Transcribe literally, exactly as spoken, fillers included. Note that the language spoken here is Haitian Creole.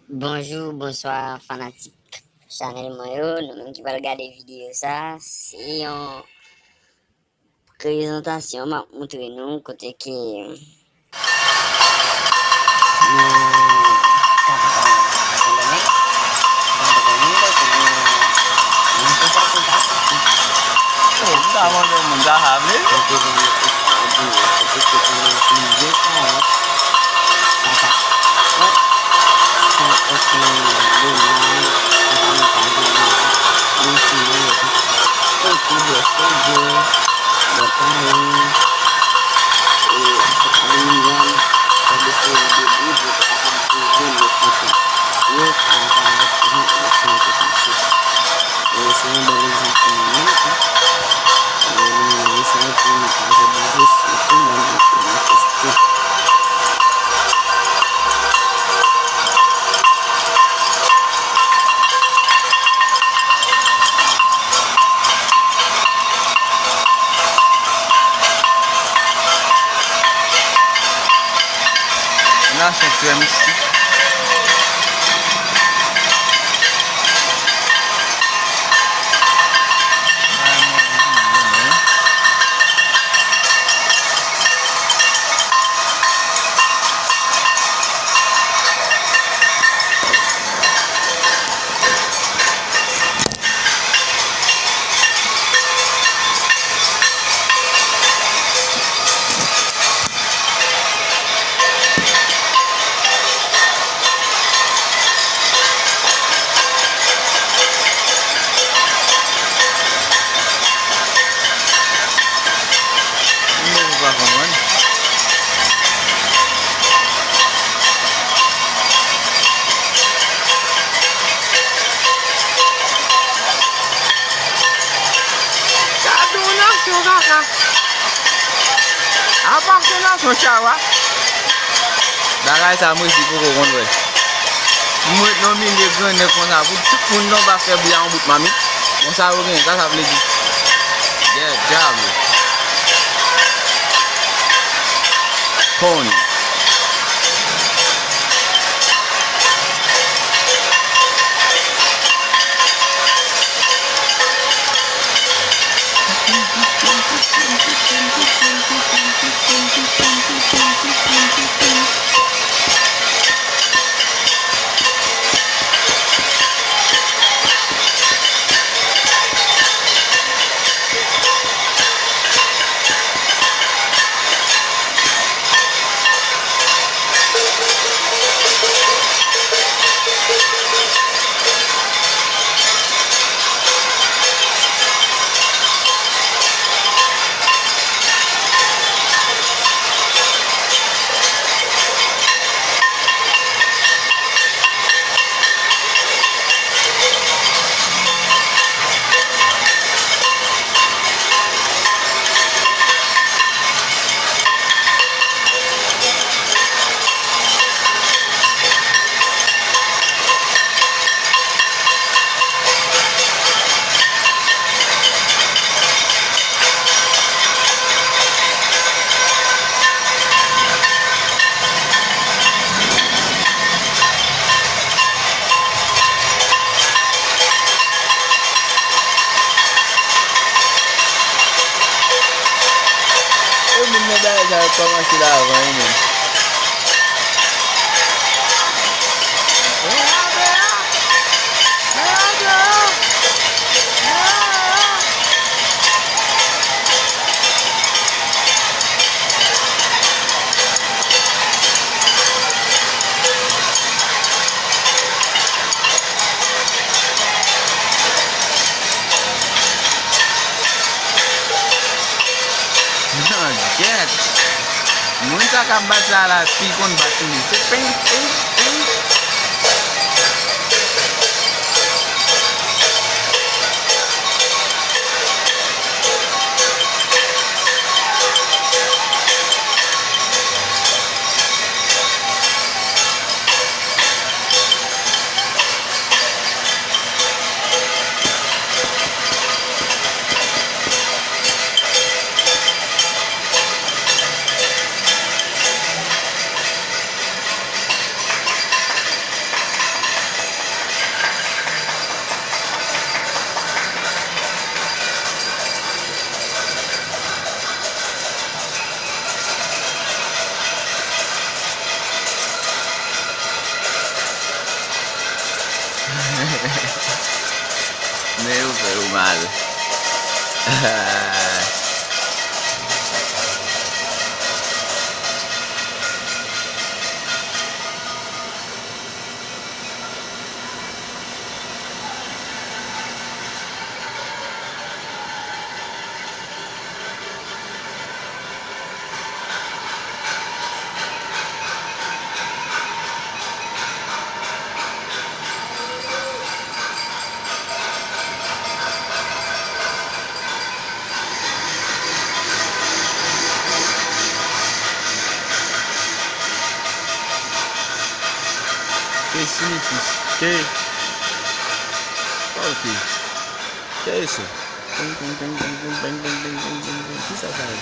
Bonjou, bonswa, fanatik chanèl mwen yo. Nou menm ki pral gade videyo sa, se yon prezantasyon m ap moutre nou kote ke nan kapital Sendomeng, Sendomeng, kote nan manifestasyon pasifik. Oh, m ta mande moun sa sa vle. Yon evenman ekstraòdinè, kote ke pandan plizyè seyans, sa k ap fèt, san okenn domaj, san okenn kazèk blese, men sinon yo t ap tankou dè sòlda, dè payen, e, avèk aliminyòm, fè de seri de bri pou yo te kapab pwouve mekante yo pa rapò avèk jan eleksyon an te pase. E se yon bèl egzanp pou nou menm tou. E nou menm Ayisyen yo, pou nou pa jwe bouji, sitou lè n ap manifeste. Nasyon trè mistik. Mwen pa konprann. Gade yon nasyon kaka. Apa se nasyon chawa. Bagay sa m resi poko konn wè. M ret nan milye grannèg konsa pou tout moun nan pa fè bri a yon bout mamit. Bon, sa yo gen, sa sa vle di. Dè dyab. Pony. E moun nan bagay sa yo kòmanse la avan wi menm. Nan gyèt! Moun sa k ap bat la la pi konn bat tou li. Se peng, peng, peng. Mal. Ke siyifi, ke, ok. Ke sa? Teng, teng, teng, teng, teng, teng, teng, teng, teng, teng, teng. Kisa sa ye?